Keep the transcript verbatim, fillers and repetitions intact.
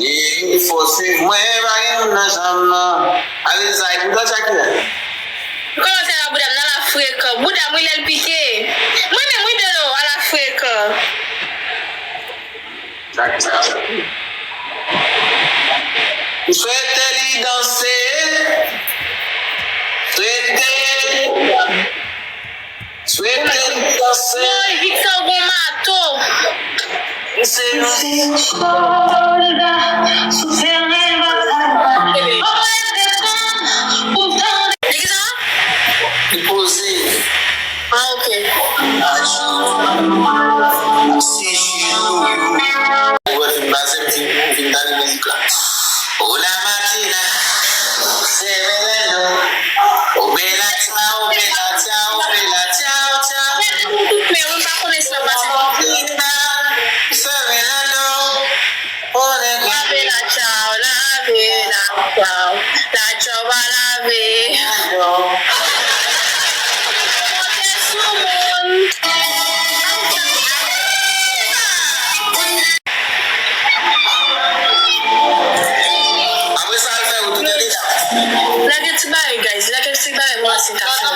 Li fò swiv mwen, pa gen moun nan janm nan. Avil sa e bouda Shakira. Kòmanse la bouda m nan la frekan. Bouda m wi lè l pike. Mwen menm wi Dolo a la frekan. Shakira. M swete li danse. Swete. Swete li danse. Woy, Victor gon mato. Se yon sòlda sou teren batay. Li ki sa? Li poze. Ah, ok. Aji. Se jou. Ou wè fim pase, m fin, m fin tande mizik la. Hola Martina, se velando. Oh bella ciao, bella ciao, bella ciao, ciao. Men wi, m pa konnen si l ap pase. Martina, se velando. Lave la ciao, lave la ciao. La ciao va lave. Monte sou moun. Apre sa, al fè ou tout deja. Lage ti bagay, guys. Lage ti bagay pou mwen, se ta fè.